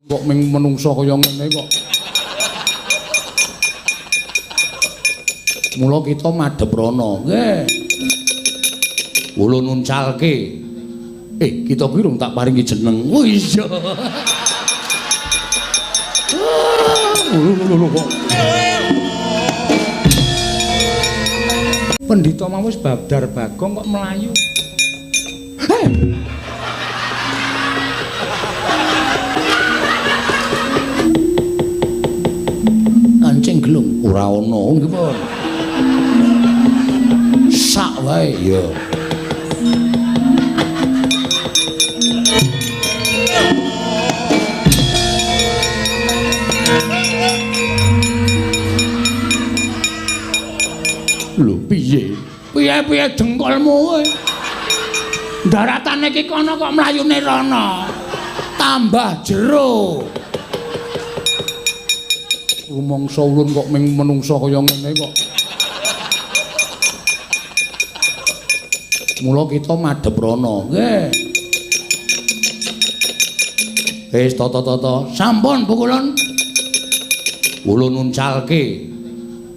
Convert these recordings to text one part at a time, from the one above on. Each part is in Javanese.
Kok ming menungsa kaya ngene kok. Mula kita madhep rono. Nggih. Ulun uncalke. Kita kuwi rung tak paringi jeneng. Oh iya. Lho kok. Pendhita mau wis babdar Bagong kok mlayu. Heh. Kancing gelung ora ana nggih pun. Sak wae ya. Lho piye? Piye-piye dengkulmu kowe? Daratane iki kono kok mlayune rono. Tambah jero. Rumangsa ulun kok ming menungsa kaya ngene kok. Mula kita madhep rono. Nggih. Wis tata-tata. Sampun pukulun. Ulun uncalke.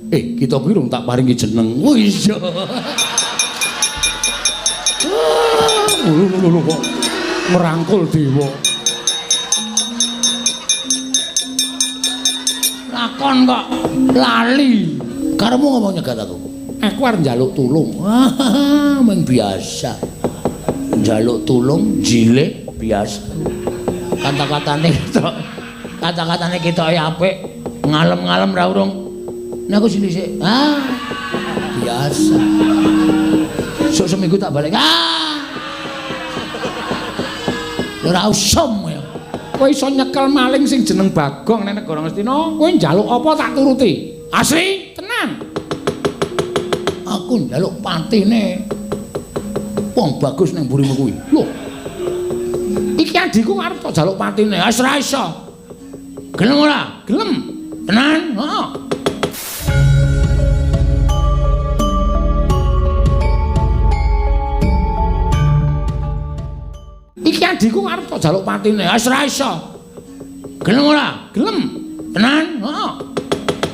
Kita kuwi rung tak paringi jeneng. Oh iya. Lho kok merangkul dewa. Lakon kok lali. Karepmu ngomong nyegat aku. Aku arep njaluk tulung. Meng biasa. Njaluk tulung jilih biasa. Kata-katane ketok. Kata-katane ketoke apik, ngalem-ngalem ra urung. Nek aku sini sik. Ah. Biasa. Sok seminggu tak balik. Ah. Ora usum ya. Kowe iso nyekel maling sing jeneng Bagong nang negara Ngastina, kowe njaluk apa tak turuti. Asli, tenan. Aku njaluk patine wong bagus nang mburimu kuwi. Lho. Iki adhiku arep tak jaluk patine. Wis ora iso. Gelem ora? Gelem. Tenan? Heeh. Iki adhiku arep tak jaluk patine. Wis ora iso. Gelem ora? Gelem. Tenan? Heeh.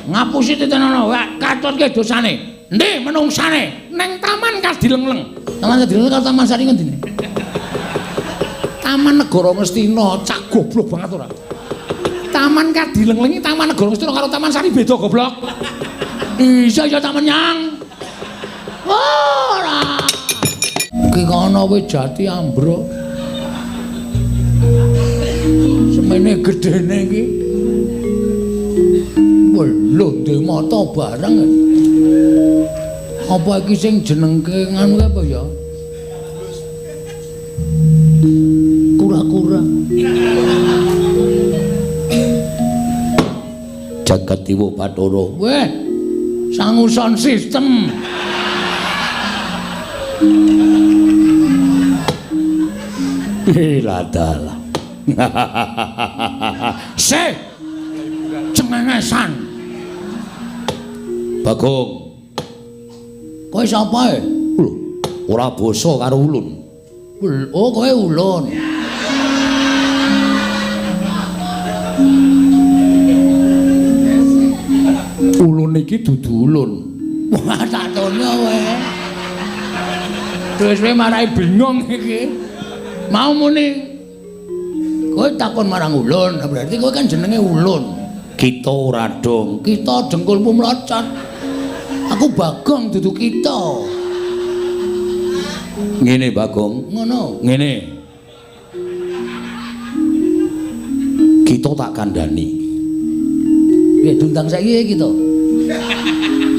Ngapusi titenono, katutke dosane. Endi menungsane? Neng Taman Kadilengleng. Taman Kadilengleng karo Taman Sari ngendine? Taman Negara Ngastina, cak goblok banget ora. Taman Kadilengleng iki Taman Negara Ngastina karo Taman Sari beda goblok. Iya ya taman nyang. Ora. Ki kono wis jati ambruk. Semene gedene iki. Lho ndek mata bareng. Apa iki sing jenengke nganu apa ya? Kura-kura. Jagat Dewa Bathara. Weh. Sangu sound system. Ladalah. Se. Cengengesan. Bagong. Kowe sapa e? Lho, ora basa karo ulun. Oh, kowe ulun. Ulun iki dudu ulun. Wah, tak tono kowe. Terus kowe marai bingung iki. Mau muni kowe takon marang ulun, berarti kowe kan jenenge ulun. Kita ora dong, kita dengkulmu mlocot. Aku Bagong dudu kita. Ngene Bagong, ngono. Ngene. Kita tak kandhani. Piye diundang saiki kita?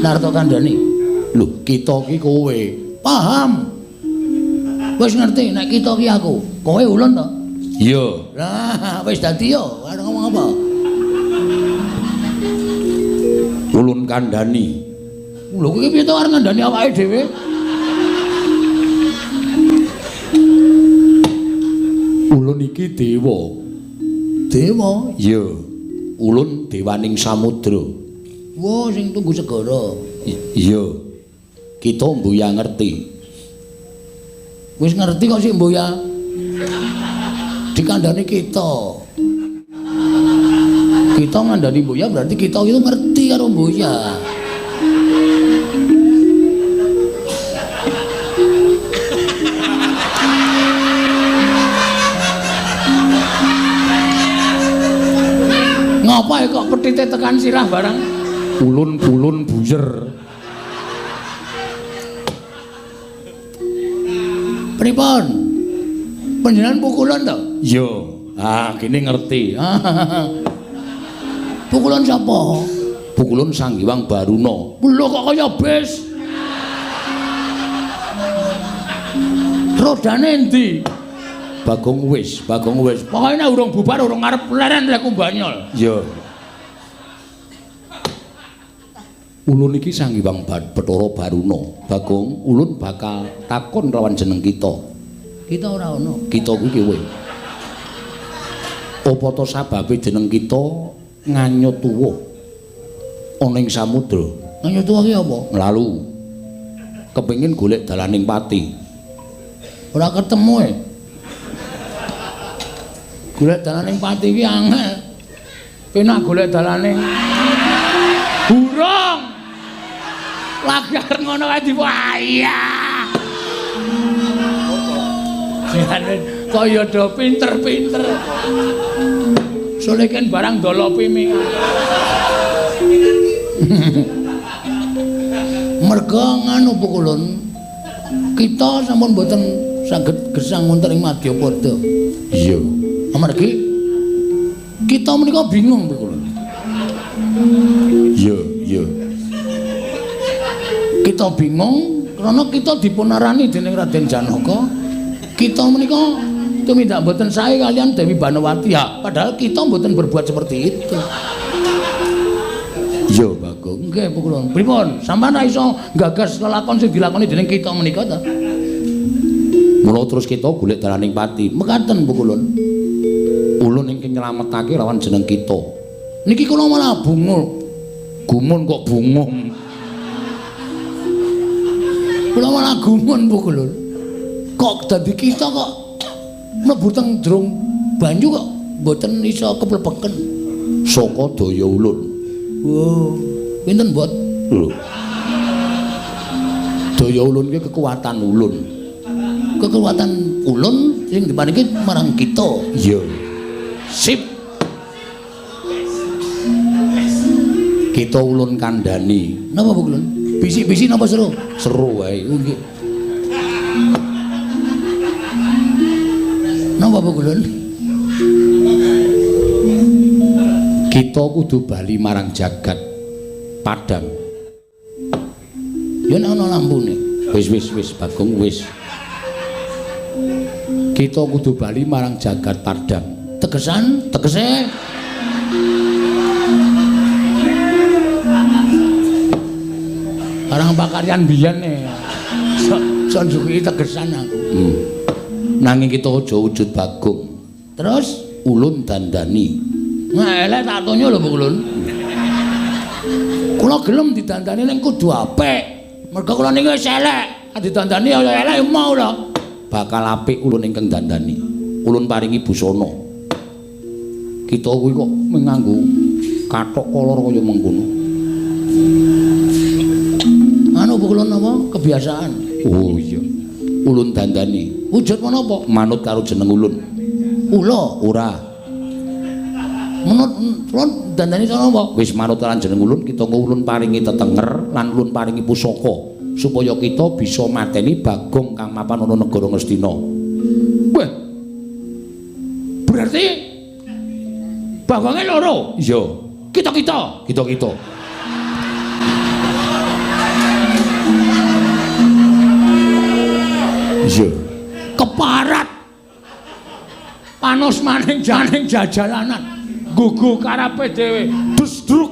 Narto kandhani. Lho, kita ki kowe. Paham. Wis ngerti nek kita ki aku. Kowe ulun to? Iya. Lah, wis dadi yo, arep ngomong apa? Ulun kandhani. Lho kowe piye to arep ngandhani awake dhewe? Ulun iki dewa. Dewa? Iya. Ulun dewaning samudra. Wah, sing tunggu segara. Iya. Kita mbuya ngerti. Wis ngerti kok sik mbuya. Dikandhani kita. Kita ngandani Buya berarti kita itu ngerti karo Buya. Ngapa kok petite tekan sirah barang? Ulun-ulun buyer. Pripun? Panjenengan pukulan to? Iya. Ah, kene ngerti. Pukulan sapa? Pukulan Sang Hyang Baruna. Lho kok kaya bis? Rodane endi? Bagong wis, Bagong wis. Pokoke nek urung bubar urung arep leren lek banyol. Iya. Ulun iki Sang Hyang Bathara Baruna. Bagong, ulun bakal takon lawan jeneng kita. Kita ora ana. Kita kuwi kowe. Apa to sababe jeneng kita nganyut tuwa ana ing samudra? Nganyut tuwa ki apa? Lalu kepengin golek dalaning pati. Ora ketemu e. Golek dalaning pati ki angel. Penak golek dalaning burung. Lagi arep ngono kae diwayah. Jane kaya do pinter-pinter. Soleken barang dolopi mi. Merga nganu pukulun kita sampun mboten saged gesang wonten ing Madyapada. Iya. Amargi kita menika bingung pukulun. Iya, iya. Kita bingung karena kita dipunarani dening Raden Janaka. Kita menika tumindak mboten sae kalian Dewi Banowati ya, padahal kita mboten berbuat seperti itu. Iya, Bagong. Nggih, pukulun. Pripun? Sampeyan ra iso nggagas lelakon sing dilakoni dening kita menika ta? Mula terus kita golek dalaning pati. Mekaten pukulun. Ulun ingkang nyelametake lawan jeneng kita. Niki kula malah bungul. Gumun kok bungung. Kula malah gumun pukulun. Kok dadi kita kok mlebu teng jero banyu kok mboten iso keplebeken. Saka daya ulun. Oh, pinten, Bot? Lho. Daya ulun ki kekuatan ulun. Kekuatan ulun sing diparingi marang kita. Iya. Sip. Kita ulun kandhani. Napa Bu Ulun? Bisik-bisik napa seru? Seru wae. Oh, nggih. Napa Bu Ulun? Kita kudu bali marang jagat padang. Ya nek ana lampune. Wis wis wis Bagong wis. Kita kudu bali marang jagat padang. Tegesan, tegese barang pakaryan biyen e. Sok njuki tegesan aku. Nanging kita aja wujud Bagong. Terus ulun dandani. Nah, elek tak tonyo lho, Bu Ulun. Kula gelem didandani ning kudu apik. Mergo kula niki wis elek. Didandani ya elek mau lho. Bakal apik ulun ingkang dandani. Ulun paringi busana. Kita kuwi kok nganggo kathok kolor kaya mengkono. Anu Bu Ulun apa? Kebiasaan. Oh iya. Ulun dandani. Wujud menapa? Manut karo jeneng ulun. Ula ora. Menurut ulun dandani cara apa? Wis manut lan jeneng ulun, kita ulun paringi tetenger lan ulun paringi pusaka supaya kita bisa mateni Bagong kang mapan ana negara Ngastina. Wah. Berarti Bagonge loro? Iya. Kita-kita. Kita-kita. Iya. Keparat. Panos maning janing jajalanan. Gugu karepe dhewe, desdruk.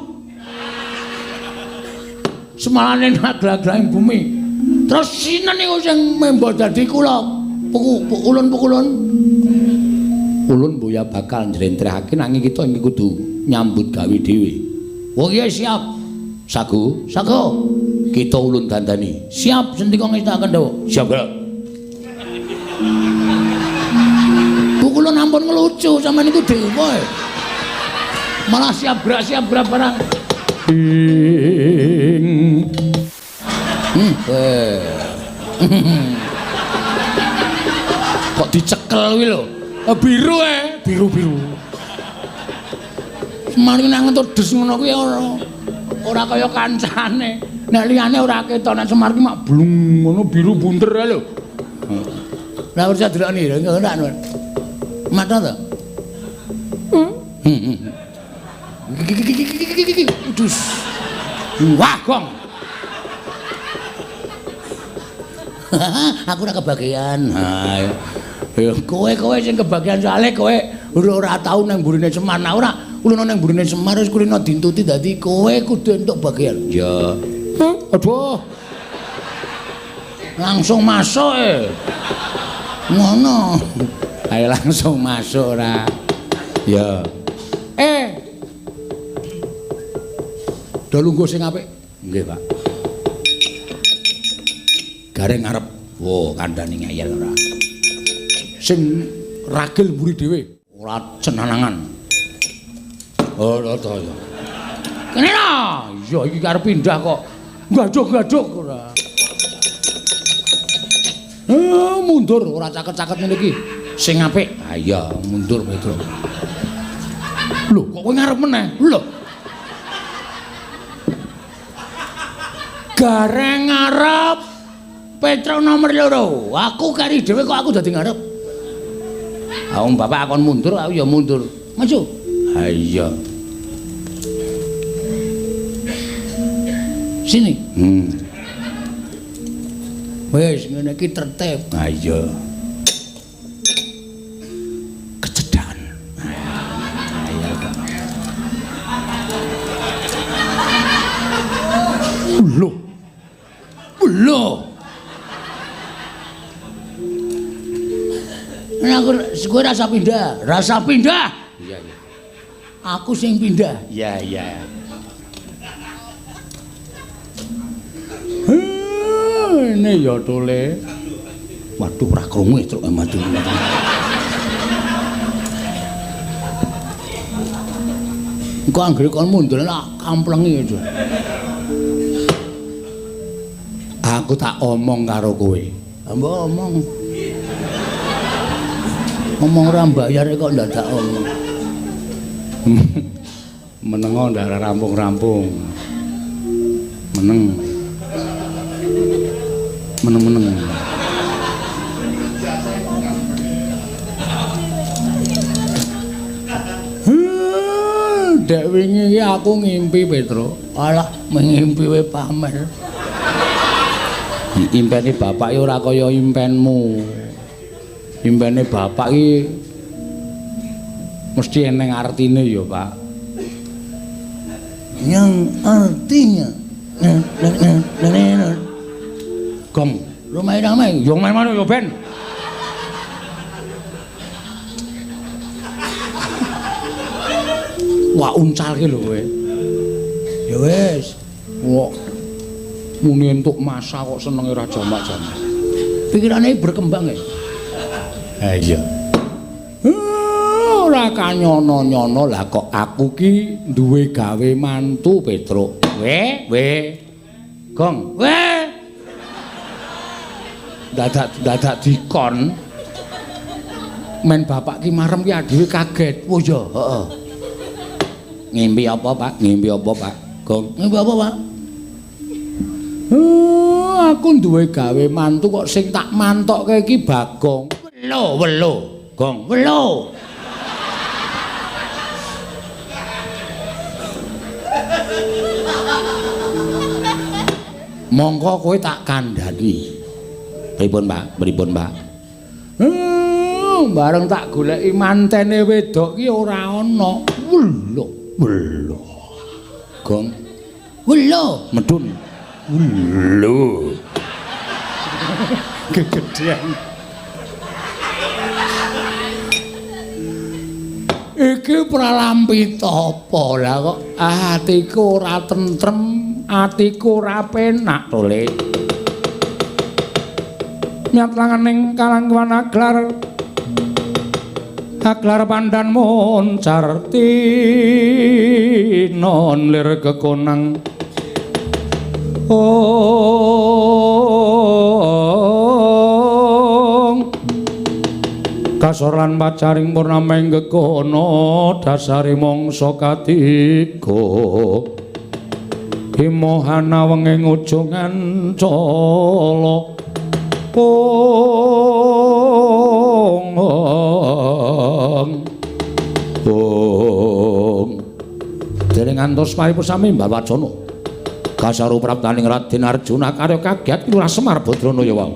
Semalane naglag-glahing bumi. Terus sinten niku sing membo dadi kula? Ulun pukulun. Ulun boya bakal njlentrehake nanging kita iki kudu nyambut gawe dhewe. Oh iya siap. Sago, sago. Kita ulun dandani. Siap sendika ngestakaken dawuh. Siap, Pak. Pukulun ampun ngelucu sampean niku dewa. Malah siap gerak barang. Ing. Kok dicekel kuwi lho. Biru biru-biru. Semar iki nang entuk des ngono kuwi ora kaya kancane. Nek liyane ora ketok, nek Semar ki mak blung ngono biru bunter ae lho. Lah ora delokne lho, ora. Mata to? Dus. Wah, gong. Aku ora kebagian. Ha. Ya kowe sing kebagian soalé kowe ora tau nang mburine Semar. Nah ora kulino nang mburine Semar wis kulino dintuti dadi kowe kudu entuk bagian. Ya. Aduh. Langsung masuk e. Ngono. Ayo langsung masuk ora. Ya. Do lungguh sing apik. Nggih, Pak. Gareng ngarep. Wo, kandhane ngeyel ora. Sing ragil mburi dhewe, ora cenanangan. Oh, to ya. Kene lho. Iya, iki arep pindah kok. Gaduk-gaduk ora. Mundur ora caket-caket ngene iki. Sing apik. Ha iya, mundur Petro. Lho, kok kowe ngarep meneh? Lho. Gareng ngarep Petro nomor 2. Aku kari dhewe kok aku dadi ngarep. Ha wong bapak akon mundur, aku ya mundur. Maju. Ha iya. Sini. Wis ngene iki tertib. Ha iya. Kecedhakan. Ha iya. Lho. Lho. Nah, aku kowe rasa pindah, rasa pindah. Iya, iya. Aku sing pindah. Iya, iya. Ini ya tole. Waduh, ora krungu truk maju. Engko anggere kon mundur tak kamplengi aja. Aku tak omong karo kowe. Mbok omong. Omong ora mbayar kok ndadak omong. Menengo ndak rampung-rampung. Meneng. Meneng-meneng. Dek wingi iki aku ngimpi Petro. Alah, ngimpi we pamer. Impene bapak iki ora kaya impenmu. Impene bapak iki mesti eneng artine ya, Pak. Yang artinya gong, ramai-ramai, yo main-main yo ben. Wah, uncalke lho kowe. Ya wis. Wah. Muni entuk masa kok senenge ora jamak-jamak. Pikirane berkembang ya. Ha iya. Ora kanyono-nyono lah kok aku ki duwe gawe mantu Petruk. We, we. Gong, we. Dadak-dadak dikon. Men bapak ki marem ki adewe kaget. Oh iya, heeh. Ngimpi apa, Pak? Ngimpi apa, Pak? Gong, ngimpi apa, Pak? Aku duwe gawe mantu kok sing tak mantokke iki Bagong. Welo, welo, Gong, welo. Mongko kowe tak kandhani. Pripun, Pak? Pripun, Pak? Bareng tak goleki mantene wedok ki ora ana. Welo, welo. Gong. Welo, medun. Welo. Kegedean. Iki pralampita apa lah kok atiku ora tentrem, atiku ora penak tole. Nyat langening kalangkuan aglar. Aglar pandan moncarti. Sinon lir kekonang ong kasor lan pacaring purnama ing gegono dasare mangsa katiga imohana wenging ujung ancala ong ong dereng ngantos paripun sami mbal wacana kasaru praptaning Raden Arjuna karya kaget Lurah Semar Badrana ya wau.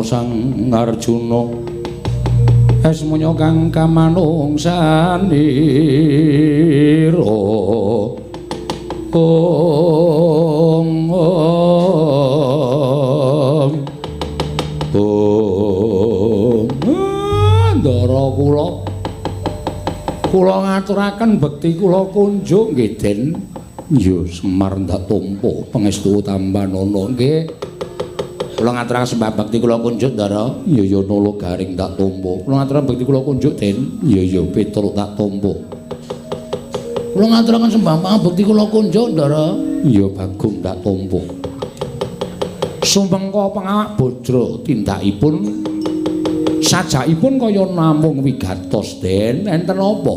Sang Arjuna esmunya kang kamanungsanira ong ong ong ndara kula kula ngaturaken bekti kula kunjuk nggih Den. Ya Semar ndak tampa pangestu tampanana nggih. Kula ngaturaken sembah bekti kula kunjuk ndara. Ya ya nala garing tak tampa. Kula ngaturaken bekti kula kunjuk Den. Ya ya Petruk tak tampa. Kula ngaturaken sembah bekti kula kunjuk ndara. Ya Bagong tak tampa. Sumengko pangawak bajra tindakipun sajakipun kaya namung wigatos Den. Enten apa?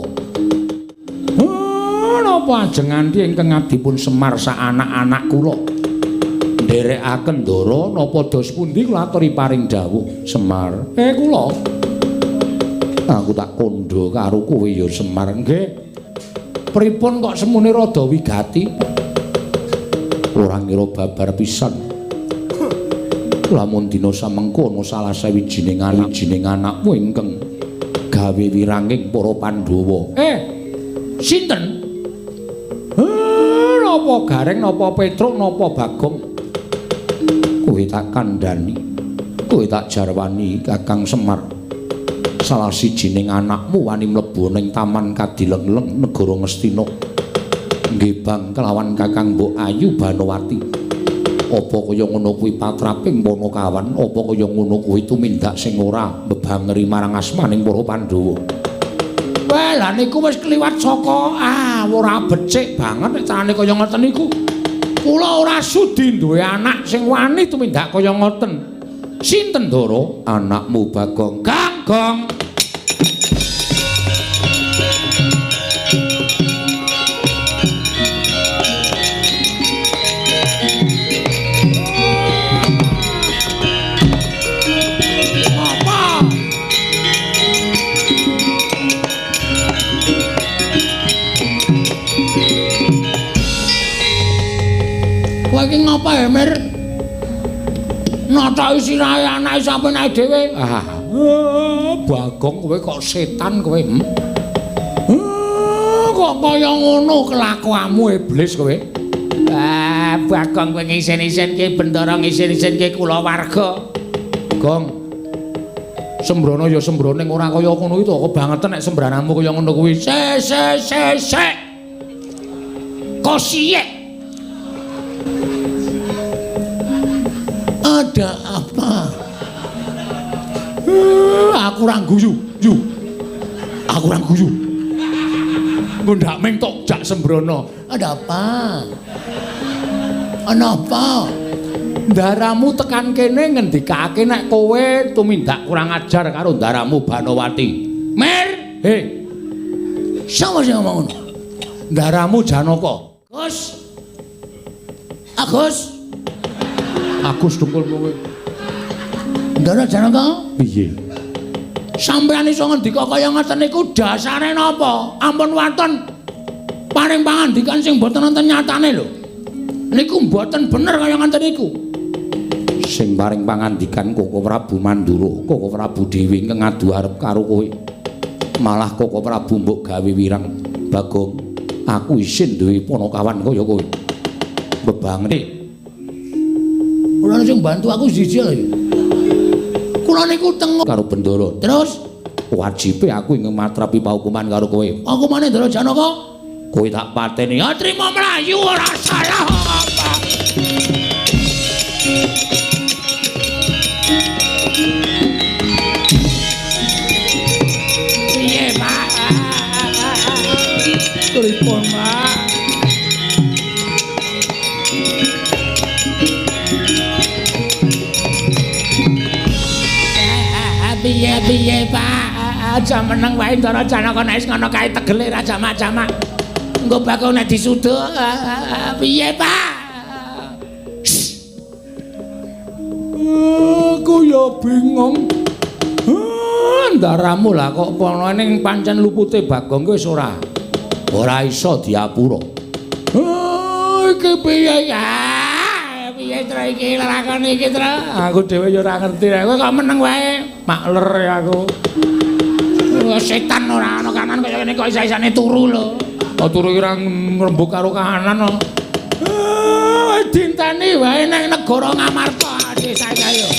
Napa ajeng nganti ingkang adipun Semar sak anak-anak kula? Nderekaken ndara napa dos pundi kula aturi paring dawuh Semar. Kula aku tak kandha karo kowe ya Semar. Nggih. Pripun kok semune rada wigati? Ora ngira babar pisan. Lamun dina samengko ana salah sawijining anak jeneng anakmu ingkang gawe wiranging para Pandhawa. Sinten? Napa Gareng, napa Petruk, napa Bagong? Kowe tak kandhani, kowe tak jarwani Kakang Semar. Salah sijining anakmu wani mlebu ning Taman Kadilengleng negara Ngastina. Nggih bang kelawan Kakang Mbok Ayu Banowati. Apa kaya ngono kuwi patraping Panakawan? Apa kaya ngono kuwi tumindak sing ora mbebangeri marang asmaning para Pandhawa? Wah, lha niku wis kliwat saka ora becik banget nek carane kaya ngoten niku. Kula ora sudi duwe anak sing wani tumindak kaya ngoten. Sinten Ndara? Anakmu Bagong. Ganggong. Apa? Kowe iki ngapa ya, Mir? Nataki sirahe anake sampeyan ae dhewe. Bagong kowe kok setan kowe. Kok kaya ngono kelakuanmu iblis kowe. Bagong kowe ngisen-isenke bendara ngisen-isenke kulawarga. Gong. Sembrono ya sembrono ning ora kaya ngono iki to, kebangetan nek sembranamu kaya ngono kuwi. Se se se se. Kosiyek. Ada apa? Aku ora guyu, yu. Aku ora guyu. Nggondak ming tok jak sembrono. Ada apa? Ana apa? Ndaramu tekan kene ngendikake nek kowe tumindak kurang ajar karo ndaramu Banowati. Mer, he. Sapa sing ngomong ngono? Ndaramu Janaka. Gus. Agus. Agus dengkul kowe. Ndara Janaka? Piye? Sampeyan iso ngendika kaya ngoten niku dasare napa? Ampun waton paring pangandikan sing mboten wonten nyatane lho. Niku mboten bener kaya ngoten niku. Sing paring pangandikan Koko Prabu Mandura, Koko Prabu dhewe ingkang adu arep karo kowe. Malah Koko Prabu mbok gawe wirang. Bagong, aku isin duwe ponokawan kaya kowe. Bebangene. Ora sing bantu aku siji lho. Kula niku tengok karo Bendara. Terus wajibe aku ingkang matrapi paukuman karo kowe. Hukumane Ndara Janaka? Kowe tak pateni. Ya trimo mlayu ora salah apa. Piye, Pak? Pripun, Pak? Piye piye Pak, aja meneng wae Ndara Janaka nek wis ngono kae tegele ra jamak-jamak. Engko bakal nek disuduk piye Pak? Aku ya bingung. Ndaramu lah kok pono ning pancen lupute Bagong wis ora. Ora iso diapura. Iki piye ya? Piye tro iki lakon iki tro? Aku dhewe ya ora ngerti. Kowe kok meneng wae. Makler ya aku. Setan ora ana kanan kaya ngene kok isa-isane turu lho. Oh turu iki ora ngrembug karo kahanan kok. Dinteni wae nang negara Ngamarta desa kaya.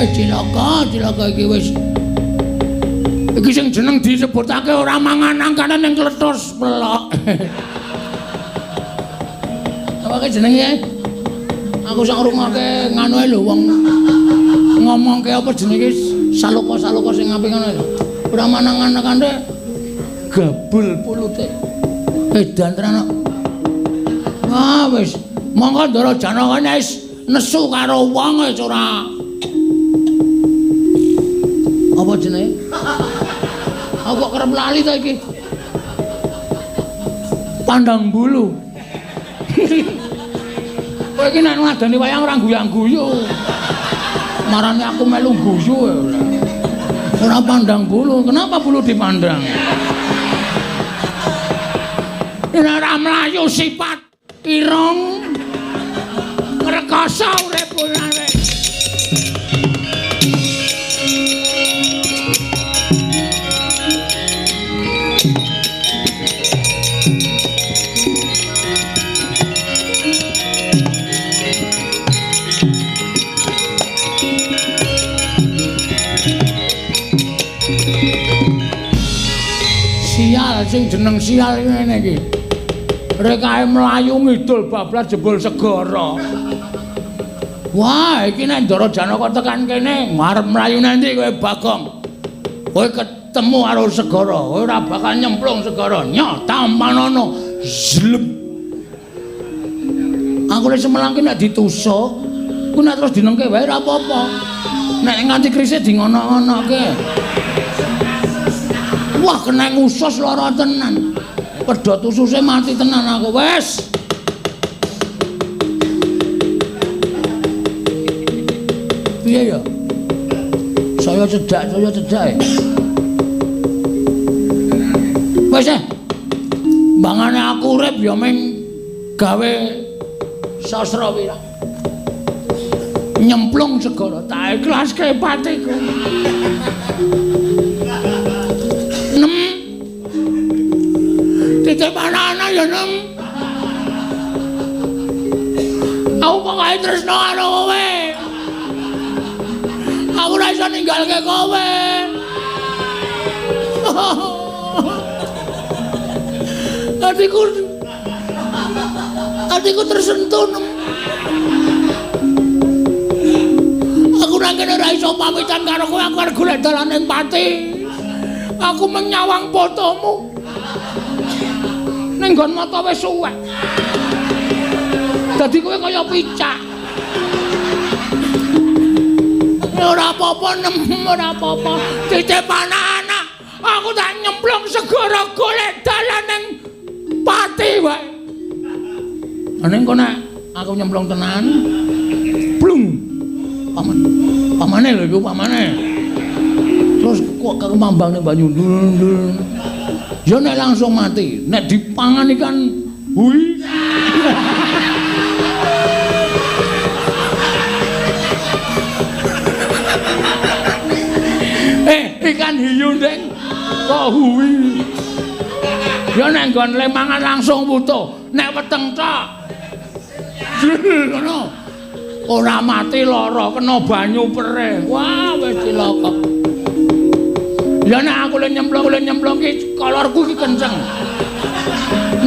Cilaka, cilaka iki wis. Iki sing jeneng disebutake ora mangan angkane ning kletus pelok. Apa ke jenenge? Aku sak ngrungokke nganu lho wong ngomongke apa jenenge saloka-saloka sing apik ngono lho. Ora mangan angkane gabul pulute. Edan tenan kok. Wah wis, monggo Ndara Janaka wis nesu karo wong wis ora. Apa jenenge? Aku kok kerep lali to iki. Pandang bulu. Kowe iki nek ngadani wayang ora guyang-guyu. Marane aku melu guyu. Ora pandang bulu. Kenapa bulu dipandang? Nek ora mlayu sifat irung ngrekoso urip ora. Sial sing jeneng sial ngene iki. Rekae mlayu ngidul bablas jebul segara. Wah, iki nek Ndara Janaka tekan kene arep mlayu nanti kowe Bagong. Kowe ketemu karo segara, kowe ora bakal nyemplung segara. Nyoh tampanono. Zlem. Aku lek semelang ki nek ditusuk, ku nek terus dinengke wae ora apa-apa. Nek nganti krise di ngono-ngonoke. Wah, kena ngusus lara tenan. Pedhot ususe mati tenan aku. Wes. Piye ya? Saya cedak ya. Wes eh. Mbangane aku urip ya ming gawe sastra wirang. Nyemplung segara tak ikhlaske patiku. Nem. Titip anak-anak ya nem. Aku pokoke tresno karo kowe. Aku ora iso ninggalke kowe. Atiku tersentuh. Aku nang kene ora iso pamitan karo kowe, aku arep golek dalan ning pati. Aku menyawang fotomu. Ning nggon mata wis suwek. Dadi kowe kaya picak. Ora apa-apa, nem, ora apa-apa. Titip anak-anak, aku tak nyemplung segara golek dalan ning pati wae. Ning kok nek aku nyemplung tenan. Blung. Paman. Pamane lho iku pamane. Terus kok kemambang ning banyu. Ya nek langsung mati, nek dipangan ikan hui. Ikan hiu ndeng kok huwi. Ya nek nggon lemangan langsung wutuh, nek weteng tok. Ngono. Ora mati lara kena banyu perih. Wah, wis cilaka. Ya nek aku le nyemplung ki kolorku ki kenceng.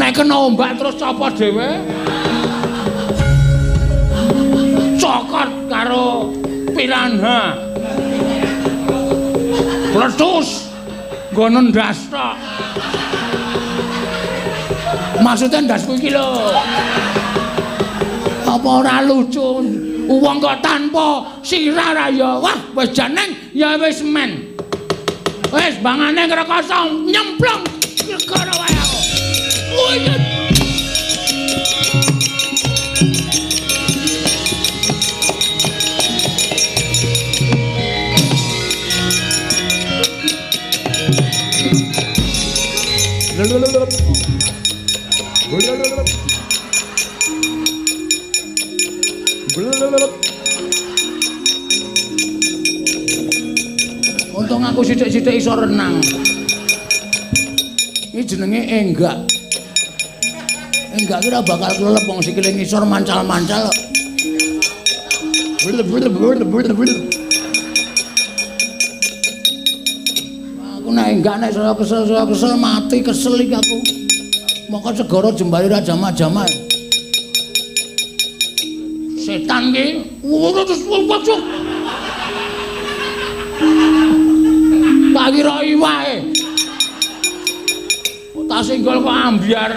Nek kena ombak terus copot dhewe. Cokot karo piranha. Letus nggo ndas tok. Maksudnya ndasku iki lho. Apa ora lucu? Wong kok tanpa sirah ra ya. Wah, wis jeneng ya wis men. Wis bangane ngrekoso nyemplung negara wae aku. Uyut. Untung aku sithik-sithik iso renang. Iki jenenge enggak. Enggak kira bakal klelep wong sikile ngisor mancal-mancal. Aku nek enggak nek saya kesel mati kesel iki aku. Moko segara jembare ra jamak-jamak. Setan ki. Tak kira iwake. Kok tak singgol kok ambyar.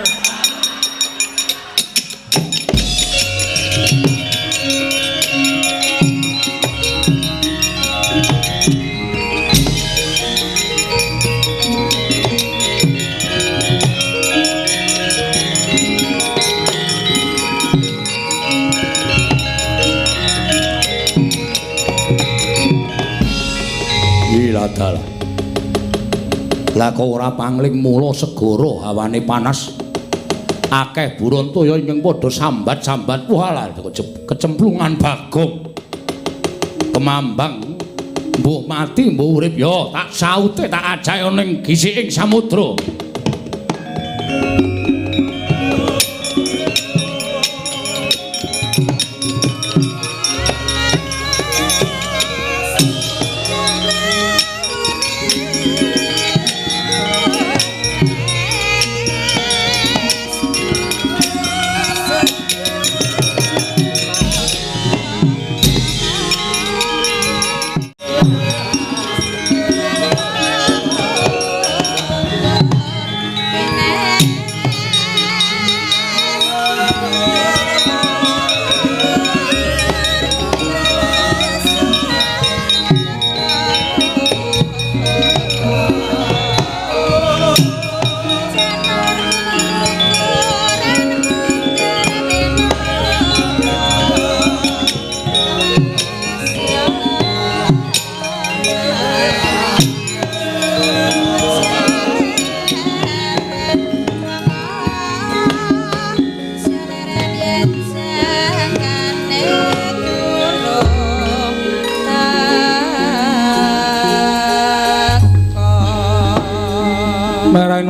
Lah kok ora pangling mula segara hawane panas. Akeh burontaya ingkang padha sambat-sambat. Walah kecemplungan Bagong. Kemambang mbuh mati mbuh urip ya tak saute tak ajake ning gisiking samudra.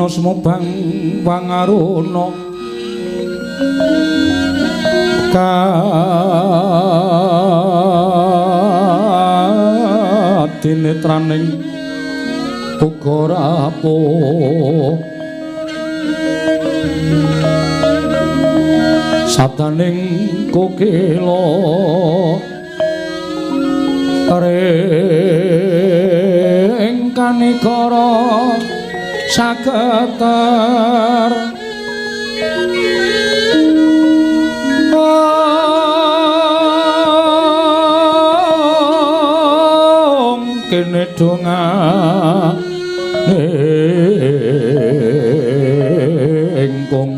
Semubang wangaruna kadinetraning uga rapuh Sabdaning kokila ring kanigara saketer kene dongane engkong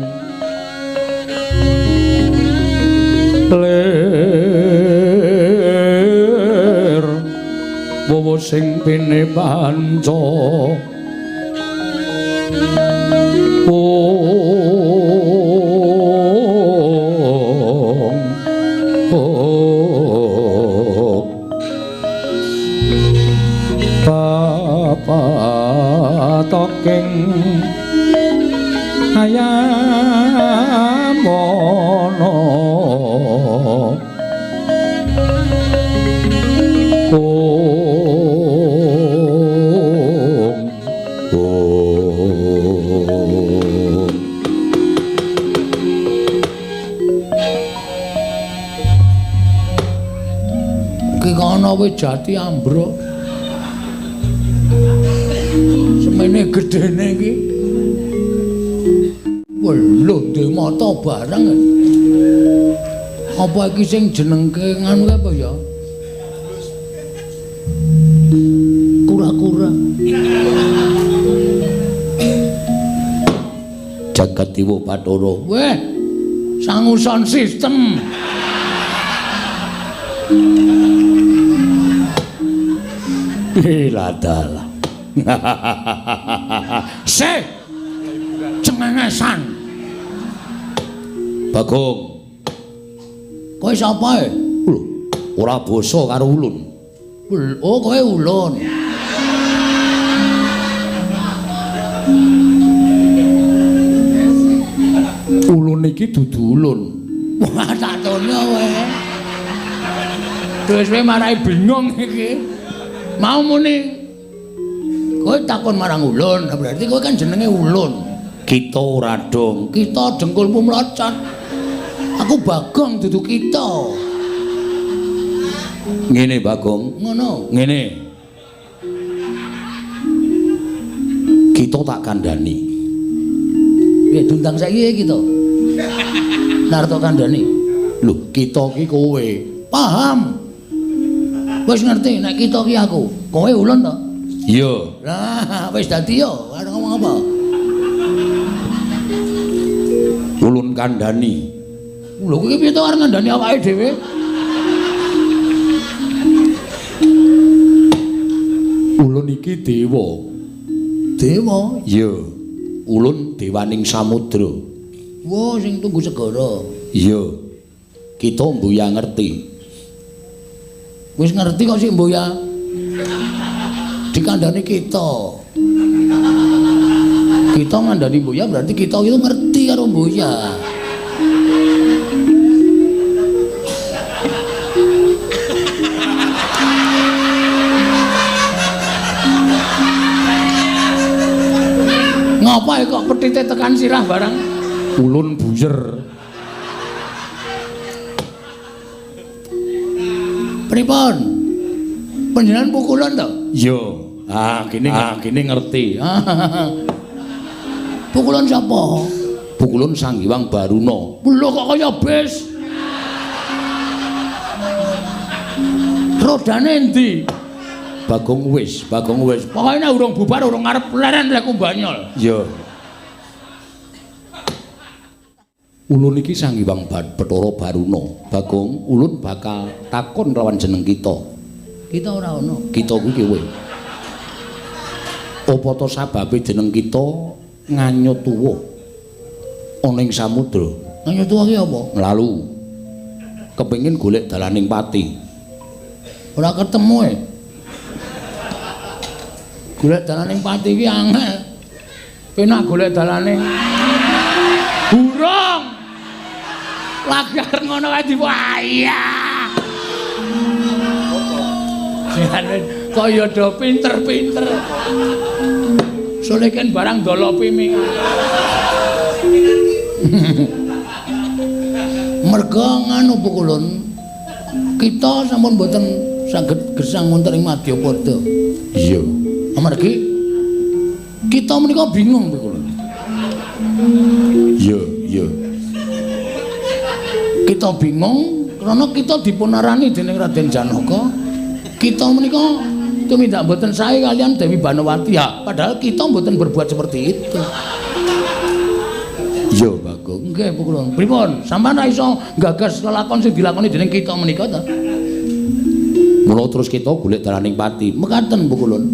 lir wowo sing pene panca patoking ayamono ong ong ki kono wis jati ambruk semene gedene iki. Lho ndek mata barang. Apa iki sing jenengke nganu apa ya? Kura-kura. Jagat Dewa Bathara. Weh, sangu sound system. Ladalah. Se cengengesan. Bagong. Kowe sapa e? Lho, ora basa karo ulun. Oh, kowe ulun. Ulun iki dudu ulun. Wah, tak tono kowe. Terus kowe marai bingung iki. Mau muni kowe takon marang ulun, berarti kowe kan jenenge ulun. Kita ora dong. Kita dengkulmu mlocot. Aku Bagong dudu kita. Ngene Bagong, ngono. Ngene. Kita tak kandhani. Piye diundang saiki kita? Narto kandhani. Lho, kita ki kowe. Paham. Wis ngerti nek kita ki aku. Kowe ulun to? Iya. Lah, wis dadi yo, arep ngomong apa? Ulun kandhani. Lho kowe piye to arep ngandhani awake dhewe? Ulun iki dewa. Dewa? Iya. Ulun dewaning samudra. Wah, sing tunggu segara. Iya. Kita mbuya ngerti. Wis ngerti kok sik mbuya. Dikandhani kita. Kita ngandhani mbuya berarti kita itu ngerti karo mbuya. Ngapa kok petite tekan sirah barang? Ulun buyer. Pripun? Panjenengan pukulan to? Iya. Ah, kene kene ngerti. Pukulan sapa? Pukulan Sang Hyang Baruna. Lho kok kaya bis. Rodane endi? Bagong wis, Bagong wis. Pokoke nek urung bubar urung arep leren lek banyol. Iya. Ulun iki Sang Hyang Bathara Baruna. Bagong, ulun bakal takon lawan jeneng kita. Kita ora ana. Kita kuwi kowe. Apa to sababe jeneng kita nganyut tuwa ana ing samudra? Nganyut tuwa ki apa? Lalu kepengin golek dalaning pati. Ora ketemu e. Golek dalaning pati ki angel. Penak golek dalaning burung. Lagi arep ngono kae diwayah. Kaya do pinter-pinter. Soleken barang dolopi ming. Merga nganu Pukulun, kita sampun mboten saged gesang wonten ing Madyapada. Iya. Amargi kita menika bingung Pukulun. Iya, iya. Kita bingung karena kita dipunarani dening Raden Janaka. Kita menika tumindak mboten sae kalian Dewi Banowati ya, padahal kita mboten berbuat seperti itu. Iya, Bagong. Nggih, Pukulun. Pripun? Sampeyan ra iso nggagas lelakon sing dilakoni dening kita menika ta? Mula terus kita golek dalaning pati. Mekaten, Pukulun.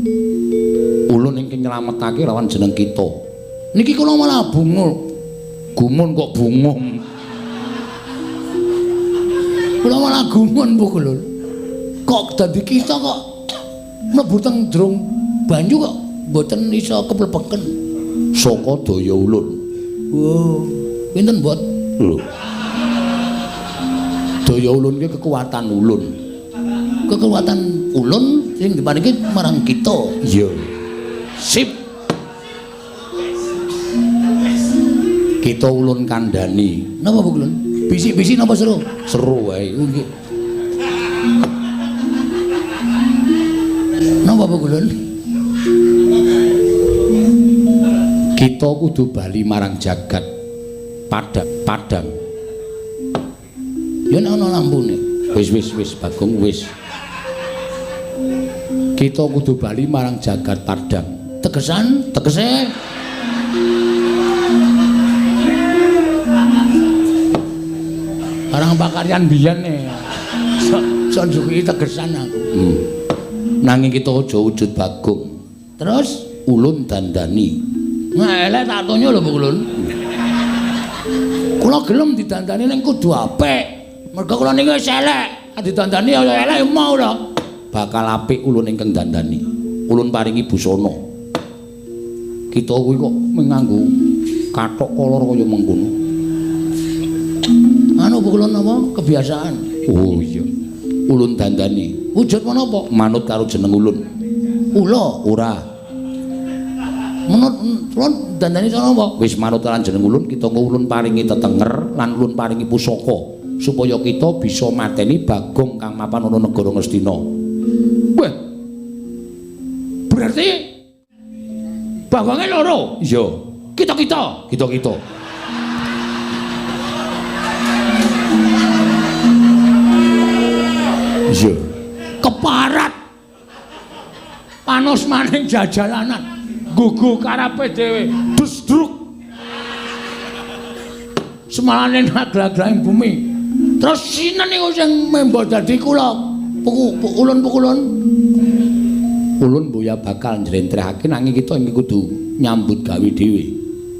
Ulun ingkang nyelametake lawan jeneng kita. Niki kula malah bungul. Gumun kok bungung. Kula malah gumun, Pukulun. Kok dadi kita kok mlebu teng jrong banyu kok mboten iso keplebeken. Saka daya ulun. Oh, pinten, Bot? Lho. Daya ulun ki kekuatan ulun. Kekuatan ulun sing diparingi marang kita. Iya. Sip. Kita ulun kandhani. Napa, Bu Kulun? Bisik-bisik napa seru? Seru wae. Nggih. Napa, Bu Kulun? Kita kudu bali marang jagat padang padang. Ya nek ana lampune. Wis wis wis Bagong wis. Kita kudu bali marang jagat padang. Tegesan, tegese barang pakaryan biyen e. Sok njuki tegesan aku. Nanging kita aja wujud Bagong. Terus ulun dandani. Nah, elek tak tonyo lho, Bu Kulun. Kula gelem didandani ning kudu apik. Mergo kula niki wis elek. Didandani ya elek ya mau lho. Bakal apik ulun ingkang dandani. Ulun paringi busana. Kita kuwi kok nganggo kathok kolor kaya mengkono. Anu Bu Kulun apa? Kebiasaan. Oh iya. Ulun dandani. Wujud menapa? Manut karo jeneng ulun. Ula? Ora. Menurut ulun dandani cara apa? Wis manut lan jeneng ulun, kita ulun paringi tetenger lan ulun paringi pusaka supaya kita bisa mateni Bagong kang mapan ana negara Ngastina. Wah. Berarti Bagonge loro? Iya. Kita-kita. Kita-kita. Iya. Keparat. Panos maning jajalanan. Gugu karepe dhewe, dusdruk. Semalane naglag-glaging bumi. Terus sinten niku sing membo dadi kula? Ulun-pukulun. Ulun boya bakal njlentrehake nanging kita iki kudu nyambut gawe dhewe.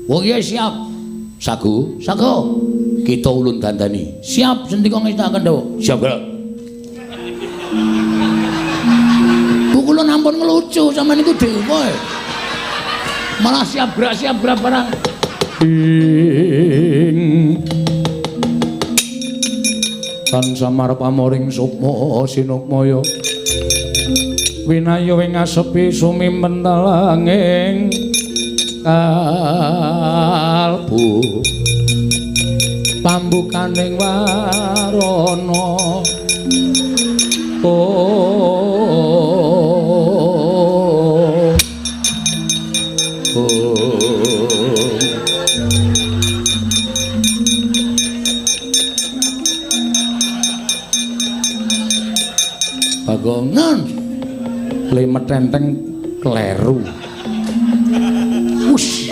Oh iya siap. Sagu, sagu. Kita ulun dandani. Siap sendika ngestakaken dawuh. Siap, Kak. Pukulun ampun ngelucu sampean niku dhewe. Malah siap gerak barang. Ing tan samar pamoring sukma sinukmaya winayo ing asepi sumimentelanging kalbu pambukaning warana. Oh, Bagongan le metenteng kleru. Wus.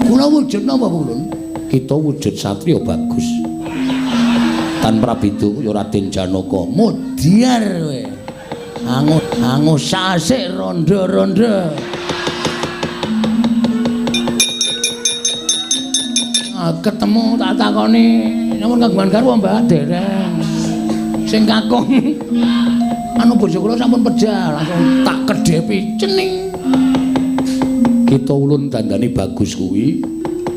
Kula wujud napa, Ulun? Kita wujud satriya bagus. Tan Prabedu ya Raden Janaka. Mudyar kowe. Angus sasik rondo-rondo. Ketemu tak takoni, namun kagungan garwa Mbak dereng. Sing kakung anu bojo kula sampun pejah, langsung tak kedhepi cening. Kita ulun dandani bagus kuwi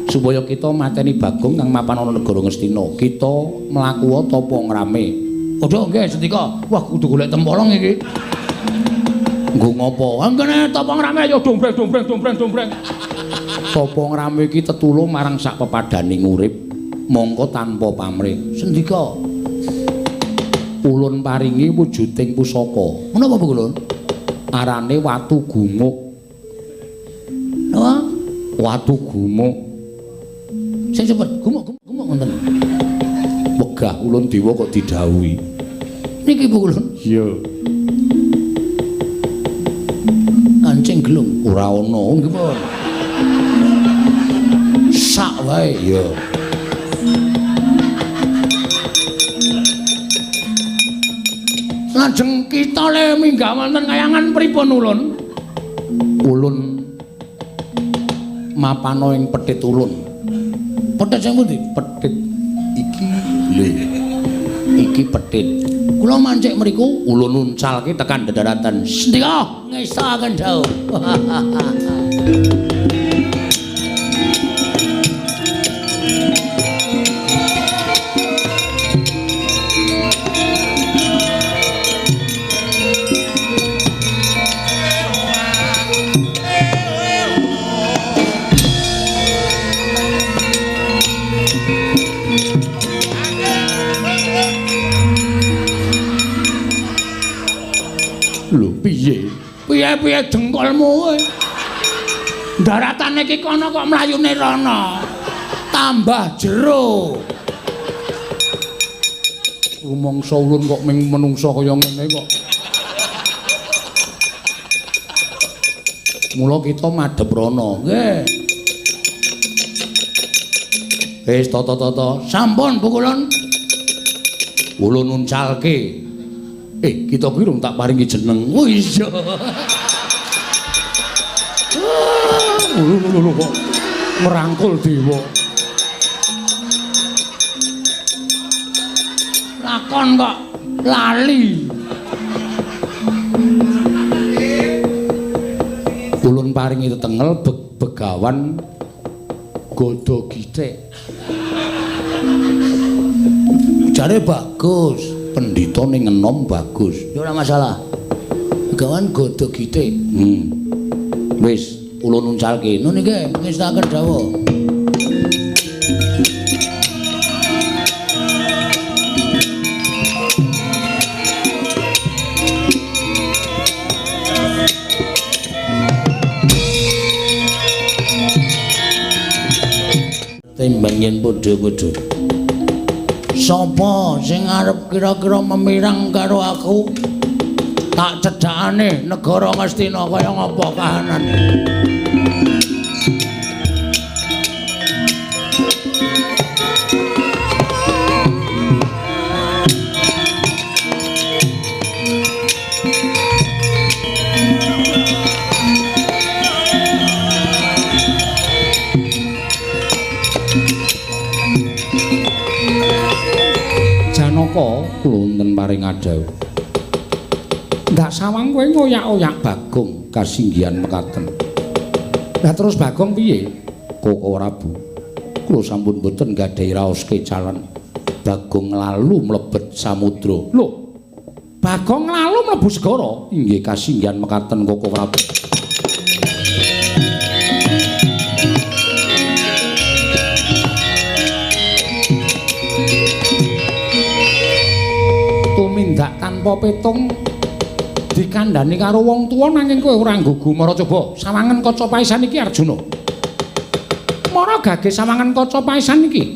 supaya kita mateni Bagong kang mapan ana negara Ngastina. Kita mlaku tapa ngrame. Padha nggih sendika. Wah kudu golek tempolong iki. Nggo ngopo? Anggene tapa ngrame ya dombreng dombreng dombreng dombreng. Tapa ngramu iki tetulung marang sak pepadaning urip, mongko tanpa pamrih. Sendika. Ulun paringi wujuding pusaka. Menapa Bu Kulun? Arane watu gumuk. Napa? Watu gumuk. Sing cepet, gumuk gumuk ngoten. Wegah ulun dewa kok didhawuhi. Niki Bu Kulun. Iya. Kancing gelung ora ana nggih pun. Sak wae. Iya. Lajeng kita le minggah wonten kayangan pripun ulun? Ulun mapana ing petit ulun. Petit sing pundi? Petit iki lho. Iki petit. Kula mancik mriku ulun uncalke tekan dedaratan. Sendika ngestakaken dawuh. Lho piye? Piye-piye dengkulmu kowe? Daratane iki kono kok mlayune rono. Tambah jero. Rumangsa ulun kok ming menungsa kaya ngene kok. Mula kita madhep rono. Nggih. Wis tata-tata. Sampun Bu Kulun. Ulun uncalke. Kita kuwi rung tak paringi jeneng. Oh iya. Lho kok merangkul dewa. Lakon kok lali. Ulun paringi tetengel begawan Godo Githik. Jare bagus. Pendhita ning enom bagus. Ya ora masalah. Begawan Godo Githik. Wis, ulun uncalke. Nun niki ngestakaken dawuh. Timbang yen padha-padha. Sapa sing arep kira-kira memirang karo aku? Tak cedhakane negara Ngastina kaya ngapa kahanane. Janaka kula wonten paring adhawuh. Ndak sawang kowe ngoyak-oyak Bagong kasinggihan mekaten. Lah terus Bagong piye? Koko Prabu, kula sampun boten gadhahi raos kecalan. Bagong lalu mlebet samudra. Lho, Bagong lalu mlebu segara? Inggih kasinggihan mekaten Koko Prabu. Tumindak tanpa petung dikandhani karo wong tuwa nanging kowe ora nggugu mara coba sawangen kaca paisan iki Arjuna. Mara gage sawangen kaca paisan iki.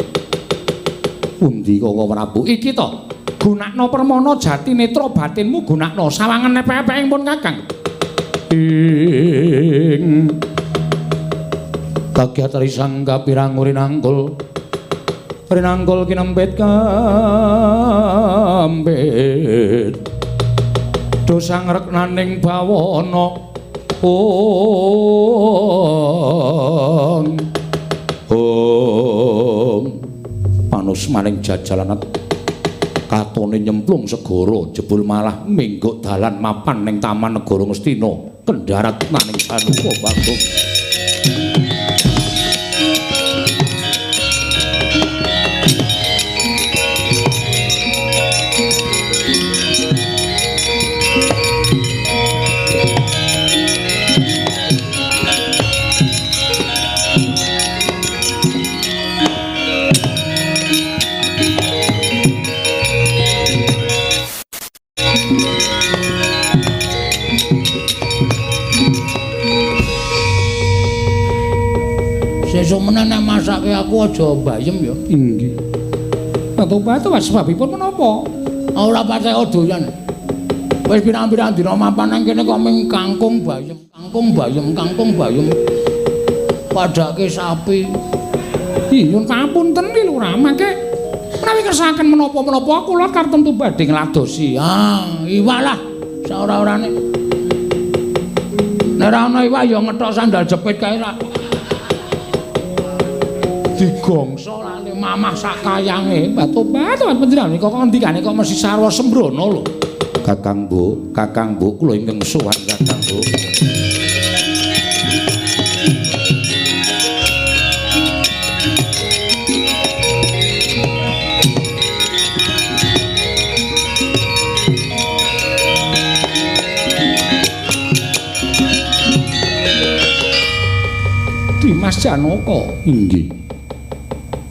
Pundi Koko Prabu? Iki to. Gunakno permana jati netra batinmu gunakno sawangen epek-epek pun Kakang. Ing kagyat risang kapirang rinangkul rinangkul kinempit kampit dosa ngreknaning bawana ong ong panus maning jajalan katone nyemplung segara jebul malah mingguk dalan mapan ning taman negara Ngastina kendharat maning Sanuka Bagong. Sesuk meneh nek masake aku aja bayem ya. Inggih. Batu-batu sebabipun menapa? Ora patek doyan. Wis pirang-pirang dina mapan nang kene kok ming kangkung bayem, kangkung bayem, kangkung bayem. Padake sapi. Ih, nyuwun pamunten ki Lurah, mangke menawi kersakaken menapa-menapa kula kartemtu badhe ngladosi. Ah, iwak lah saora-orane. Nek ora ana iwak ya ngethok sandal jepit kae ra. Digongso lale mamah sak kayange. Batu-batu panjenengan kok ngendikane kok mesti sarwa sembrono lho. Kakang Mbok, Kakang Mbok kula ingkang sowan Kakang Mbok. Dimas Janaka. Inggih.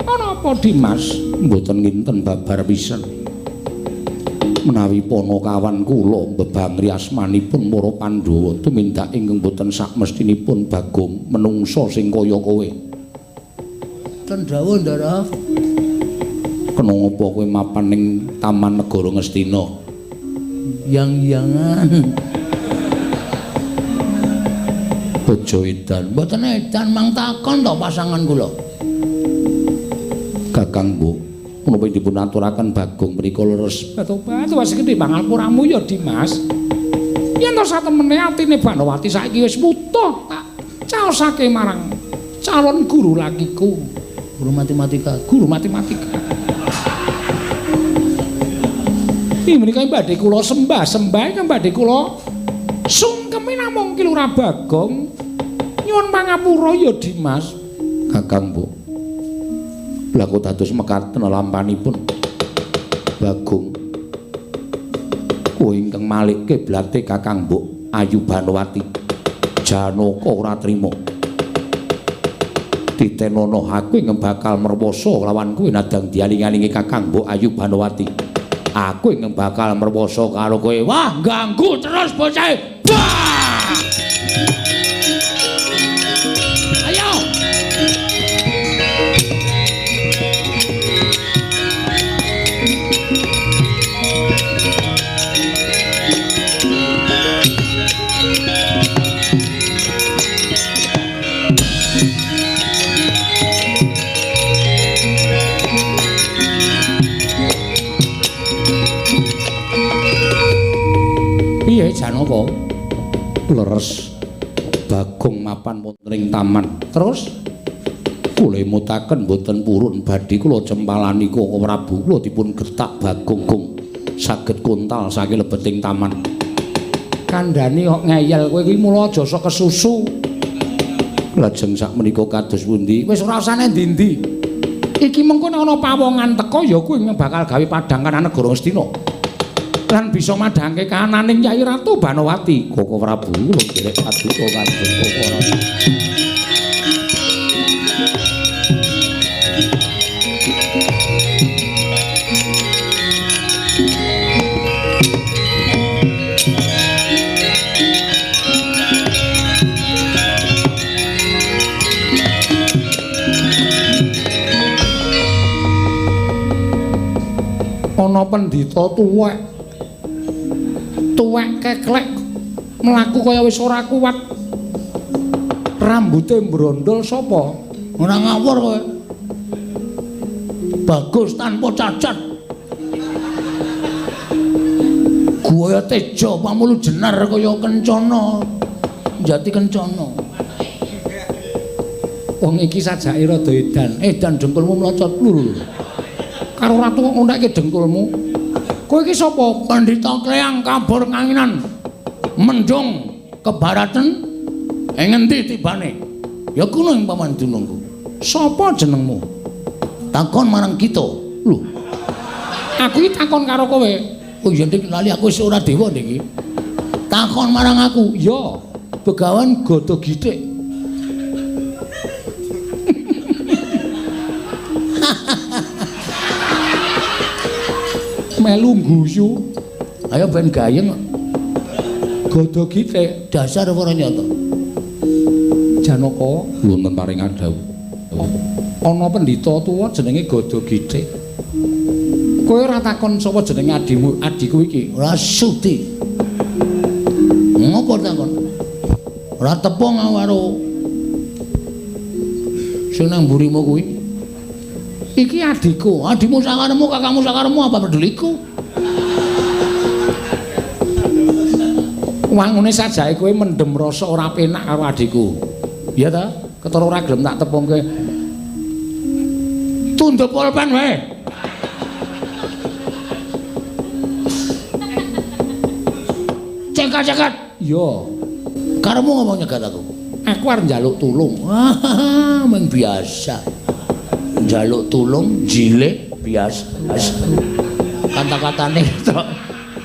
Ana apa Dimas? Mboten nginten babar pisan. Menawi panakawan kula mbebangri asmanipun para Pandhawa tumindak ingkang boten sakmestinipun Bagong menungsa sing kaya kowe. Ten dawuh, Ndara. Kena ngapa kowe mapan ning Taman Negara Ngastina? Yang-yangan. Bojo edan. Mboten edan mang takon to pasangan kula. Kakang Mbok, menapa dipun aturaken Bagong menika leres? Batu-batu wis gedhe pangapuramu ya Dimas. Yen to satemene atine Banowati saiki wis wutuh tak caosake marang calon guru lakiku, guru matematika, guru matematika. Ih menika badhe kula sembah-sembah ingkang badhe kula sungkemi namung Ki Lurah Bagong. Nyuwun pangapura ya Dimas. Kakang Mbok, lha kok dados mekaten lampanipun Bagong. Kowe ingkang malik kiblate Kakang Mbok Ayu Banowati. Janaka ora trima. Titenono aku ingkang bakal merwosa lawan kowe nadang dialing-alingi Kakang Mbok Ayu Banowati. Aku ingkang bakal merwosa karo kowe. Wah, ganggu terus bocah. Wah! Ayo. Piye Janaka? Leres Bagong mapan wonten ing taman. Terus kula emutaken mboten purun badhe kula cempalani Koko Prabu kula dipun gertak Bagong gong saged kontal saking lebeting taman. Kandhani kok ngeyel kowe iki mula aja sok kesusu. Lajeng sakmenika kados pundi? Wis ora usah endi-endi. Iki mengko nek ana pawongan teka ya kuwi bakal gawe padhang kanan negara Ngastina. Lan bisa madhangke kahananing Kyai Ratu Banowati. Koko Prabu kula nderek paduka kados Koko Prabu. Ana pendhita tuwek. Tuwek keklek mlaku kaya wis ora kuat. Rambute mbrondol sapa? Ora ngawur kowe. Bagus tanpa cacat. Guaya teja pamulu jenar kaya kencana. Jati kencana. Wong iki sajake rada edan. Edan dengkulmu mlocot lho. Karo ratu kok ngundekke dengkulmu. Kowe iki sapa? Pandhita Kleyang kabur kanginan. Mendung kebaraten ing ngendi tibane? Ya kuno ing paman dunungku. Sapa jenengmu? Takon marang kita. Lho. Aku iki takon karo kowe. Oh iya dik lali aku wis ora dewa niki. Takon marang aku. Ya, Begawan Gada Githik. Melu guyu. Ayo ben gayeng. Gada Githik dasar ora nyata. Janaka wonten paring dawuh. Ana pendhita tuwa jenenge Gada Githik. Kowe ora takon sapa jenenge adimu, adhiku iki? Ora sudi. Ngopo takon? Ora tepung aku karo sing nang mburimu kuwi. Iki adhiku, adhimu sakaremu, kakangmu sakaremu apa peduliku? Wangune sajake kowe mendem rasa ora penak karo adhiku. Iya ta? Ketara ora gelem tak tepungke. Tunduk pulpen wae. Cekat-cekat. Iya. Karemu ngomong nyegat aku. Aku arep njaluk tulung. Meng biasa. Njaluk tulung jilek biasa. Kata-katane ketok.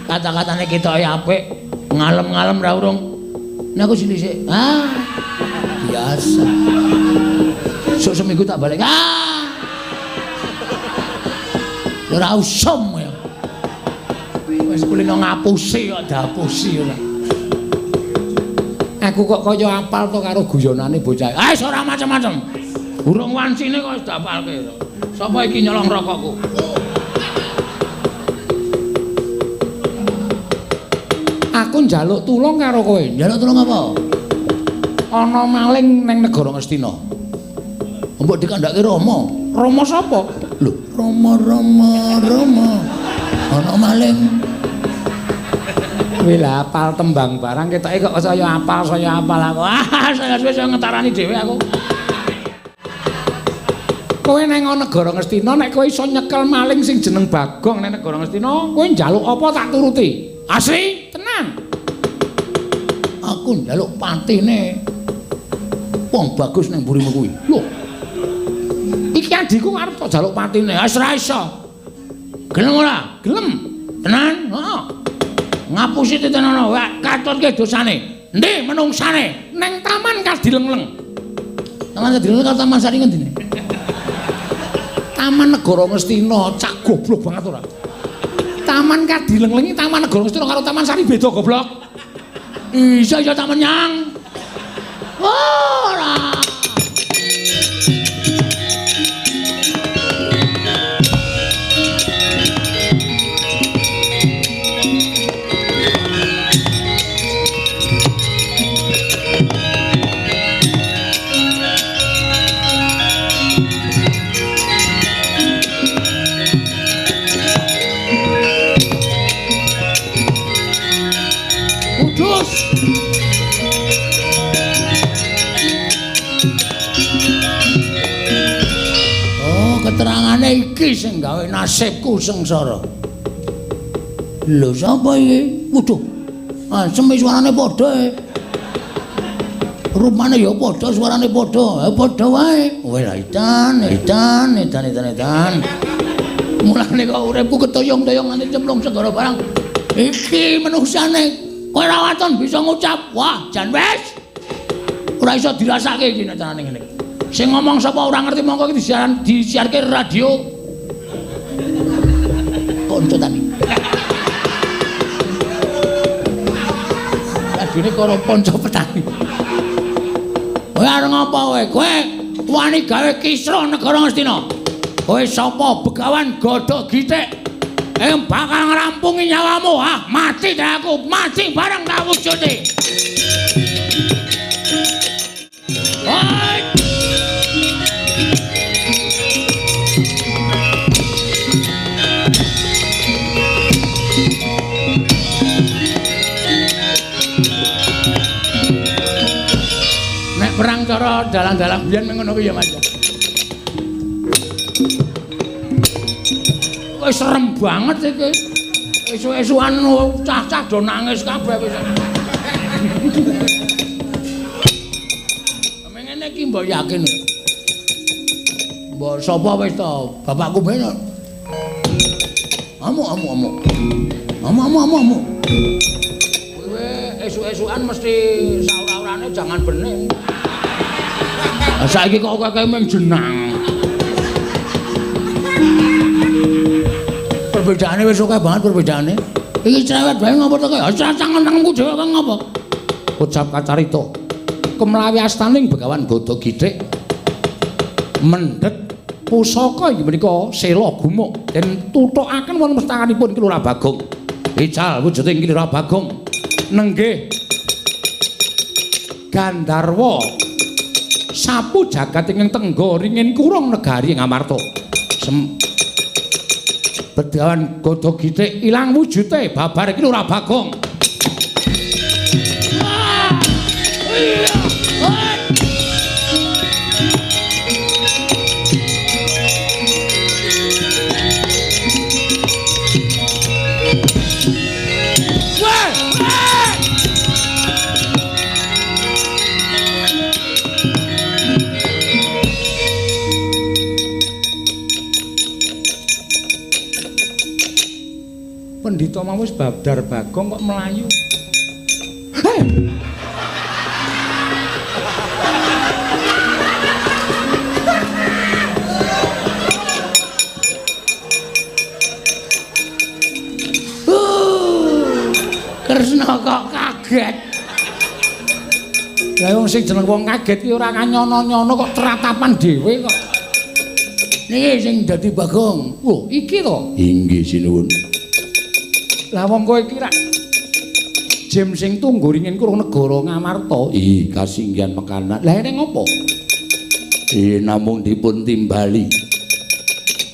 Kata-katane ketoke apik. Ngalem-ngalem ra urung. Nek aku sini sik. Ah. Biasa. Sok seminggu tak balik. Ah. Ora usum ya. Wis kulino ngapusi kok diapusi ora. Aku kok kaya apal to karo guyonane bocah. Ah wis ora macem-macem. Urung wancine kok wis diapalke. Sapa iki nyolong rokokku? Aku njaluk tulung karo kowe. Njaluk tulung apa? Ana maling ning negara Ngastina. Mbok dikandhake Rama. Rama sapa? Lho, Rama Rama Rama. Ana maling. Kowe lah apal tembang barang ketoke kok saya apal aku. Ah, saya suwe saya ngetarani dhewe aku. Kowe nang negara Ngastina nek kowe iso nyekel maling sing jeneng Bagong nang negara Ngastina, kowe njaluk apa tak turuti. Asli, tenan. Aku njaluk patine wong bagus nang mburimu kuwi. Lho. Iki adhiku arep tok jaluk patine. Wis ora iso. Gelem ora? Gelem. Tenan? Heeh. Ngapusi titenono, katutke dosane. Endi menungsane? Neng Taman Kadilengleng. Taman Kadilengleng karo Taman Sari ngendi? Taman Negara Ngastina, cak goblok banget ora. Taman Kadilengleng iki Taman Negara Ngastina karo Taman Sari beda goblok. Isa iso taman nyang. Ora. Oh, keterangane iki sing gawe nasibku sengsara. Lho, sapa iki? Waduh. Asem suarane padha e. Rupane ya padha, suarane padha. Padha wae. Kowe lah edan, edan, edan, edan, edan. Mulane kok uripku ketoyong-toyong nganti cemplung segara barang. Iki menungsane. Kowe ora waton bisa ngucap, wah jan wis. Ora iso dirasake iki nek carane ngene. Sing ngomong sapa ora ngerti mongko iki disiarke radio. Kanca tani. Radione karo kanca petani. Kowe arep ngopo kowe? Kowe wani gawe kisruh negara Ngastina. Kowe sapa Begawan Godhog Githik? Bakal ngrampungi nyawamu, ah mati dah aku, mati bareng tak wujudi. Oi. Nek perang cara dalang-dalang biyen ngono kuwi ya Mas. Wis serem banget iki. Esuk-esukan cah-cah do nangis kabeh wis. Ngene iki mbok yakin. Mbok sapa wis to? Bapakku ben. Amuk amuk amuk. Amuk amuk amuk amuk. Kowe esuk-esukan mesti saura-urane jangan bening. Lah saiki kok akeh mung jenang. Perbedaane wis akeh banget perbedaane. Iki cerewet bae ngopo to kowe? Cacang-cangku dhewe kok ngopo? Ucap kacarita. Kemlawi astaning Begawan Godhog Githik. Mendhet pusaka inggih menika sela gumuk den tuthukaken wonten pestakanipun Ki Lurah Bagong. Ical wujuding Ki Lurah Bagong nenggih Gandharwa sapu jagat ingkang tengga ringin kurung negari Ngamarta. Bedawan Gada Gitik ilang wujute babar Ki Lurah Bagong. Pendhita mau wis babdar Bagong kok melayu. Hei! Kresna kok kaget. Lah wong sing jeneng wong kaget ki ora kanyono-nyono kok tratapan dhewe kok. Niki sing dadi Bagong. Lho, iki to? Inggih sinuwun. Lah wong kowe iki rak jem sing tunggu ringin kurung negara Ngamarta. Ih, kasinggihan mekanan. Lah ene ngopo? Namung dipun timbali.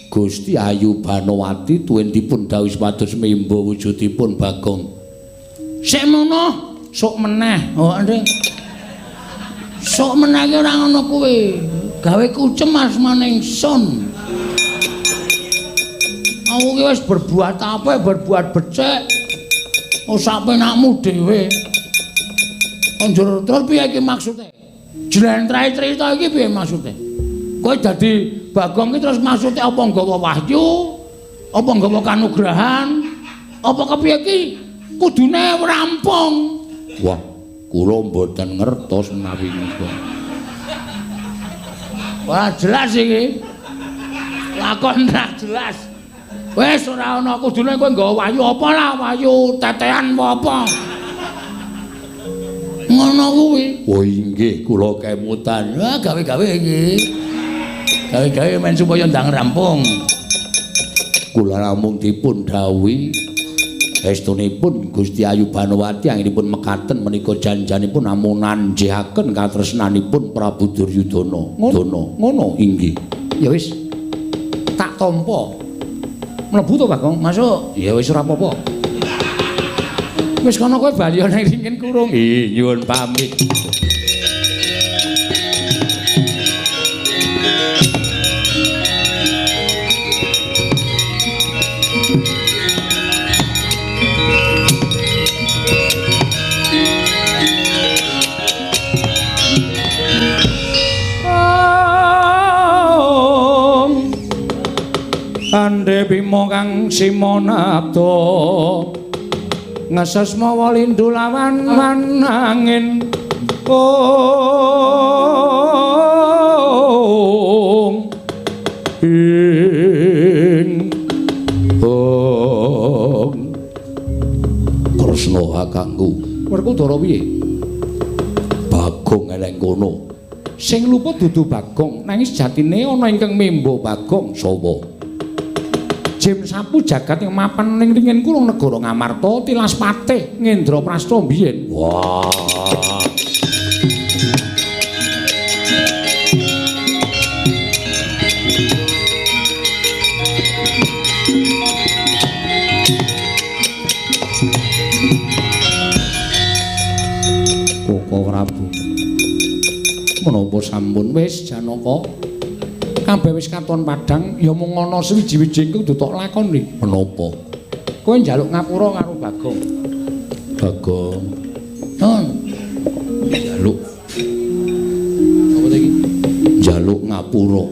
Gusti Ayu Banowati tuwin dipun dawuhi supados membo wujudipun Bagong. Sik mono, sok meneh. Oh, ndek. Sok meneh ki ora ngono kuwi. Gawe kucem asmane ingsun. Aku ki wis berbuat apik, berbuat becik. Oh, sak penakmu dhewe. Njur terus piye iki maksude? Jlentrahe crita iki piye maksude? Kowe dadi Bagong ki terus maksude apa nggawa wahyu? Apa nggawa kanugrahan? Apa kepiye iki? Kudune rampung. Wah, kula mboten ngertos menawi niku. Wah, jelas iki. Lakon ra jelas. Wis ora ana kudune kowe nggawa wahyu apa lah, wahyu tetean apa. Ngono kuwi. Oh inggih, kula kemutan. Wah, gawe-gawe iki. Gawe-gawe men supaya ndang rampung. Kula namung dipun dawuhi estunipun Gusti Ayu Banowati anggenipun mekaten menika janjanipun namung nanjihaken katresnanipun Prabu Duryudana. Ngono, ngono inggih. Ya wis. Tak tampa. Mlebu to Bagong? Masuk. Ya wis ora apa-apa. Wis kono kowe bali nang ringin kurung. Ih, nyuwun pamit. Andhe Bima kang simonabda ngeses mawa lindu lawan angin. Ong ing ong Kresna kakangku. Werkudara piye? Bagong eleng kono. Sing luput dudu Bagong, nanging sejatine ana ingkang membo Bagong. Sapa? Jem sapu jagat ing mapan ning ringin kurung negara Ngamarta tilas patih Ngendraprasta biyen. Wah. Koko Prabu. Menapa sampun wis Janaka? Kabeh wis katon padhang ya mung ana suwiji-wiji kudu tok lakoni. Menapa? Kowe njaluk ngapura karo Bagong. Bagong. Nun. Njaluk. Apa ta iki? Njaluk ngapura.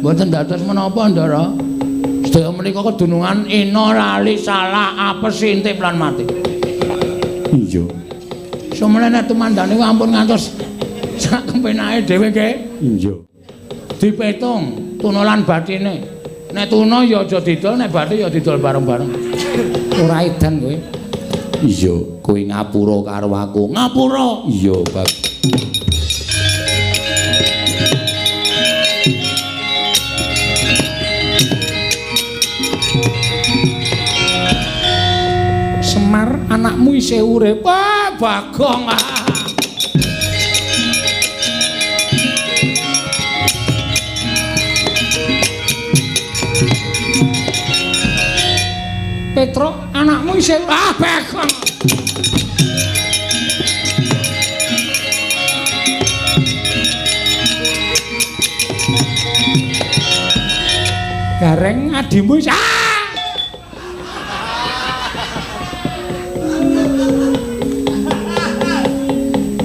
Mboten dados menapa, Ndara? Sedaya menika kedunungan ina lali salah apes intip lan mati. Iya. Sumene nek tumandane ampun ngantos sak kempenake dhewe nggih. Iya. Dipetung tuna lan batine. Nek tuna ya aja didol, nek bathi ya didol bareng-bareng. Ora edan kowe. Iya, kowe ngapura karo aku. Ngapura. Iya, Bab. Semar, anakmu isih urip. Wah, Bagong. Petruk, anakmu isih. Ah, Bagong. Gareng adimu isih. Ah!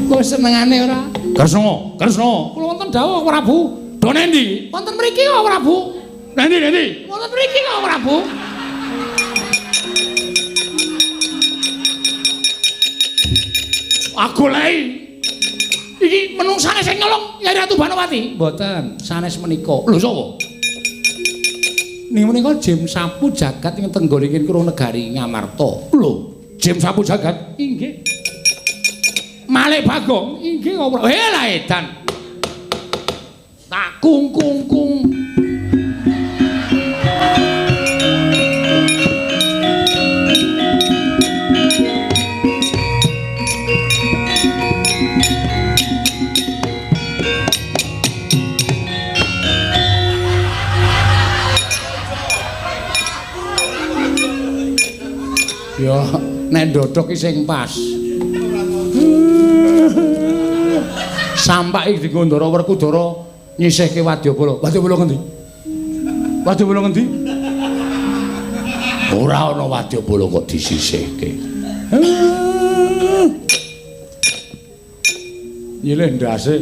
Kok senengane ora? Kresna, Kresna. Kula wonten dawuh Prabu. Do nendi? Wonten mriki kok Prabu. Nendi, nendi? Wonten mriki kok Prabu. Aku lei. Iki menungsane sing nyolong Yai Ratu Banowati. Mboten, sanes menika. Lho sapa? Ning menika Jim Sapu Jagat ing tenggone Kuro Negari Ngamarta. Lho, Jim Sapu Jagat? Inggih. Malik Bagong? Inggih kok. Eh lah edan. Tak kung kung kung. Ya, nek ndodhok ki sing pas. Sampak iki dienggo Ndara Werkudara nyisihke wadyabala. Wadyabala ngendi? Wadyabala ngendi? Ora ana wadyabala kok disisihke. Nyilih ndase.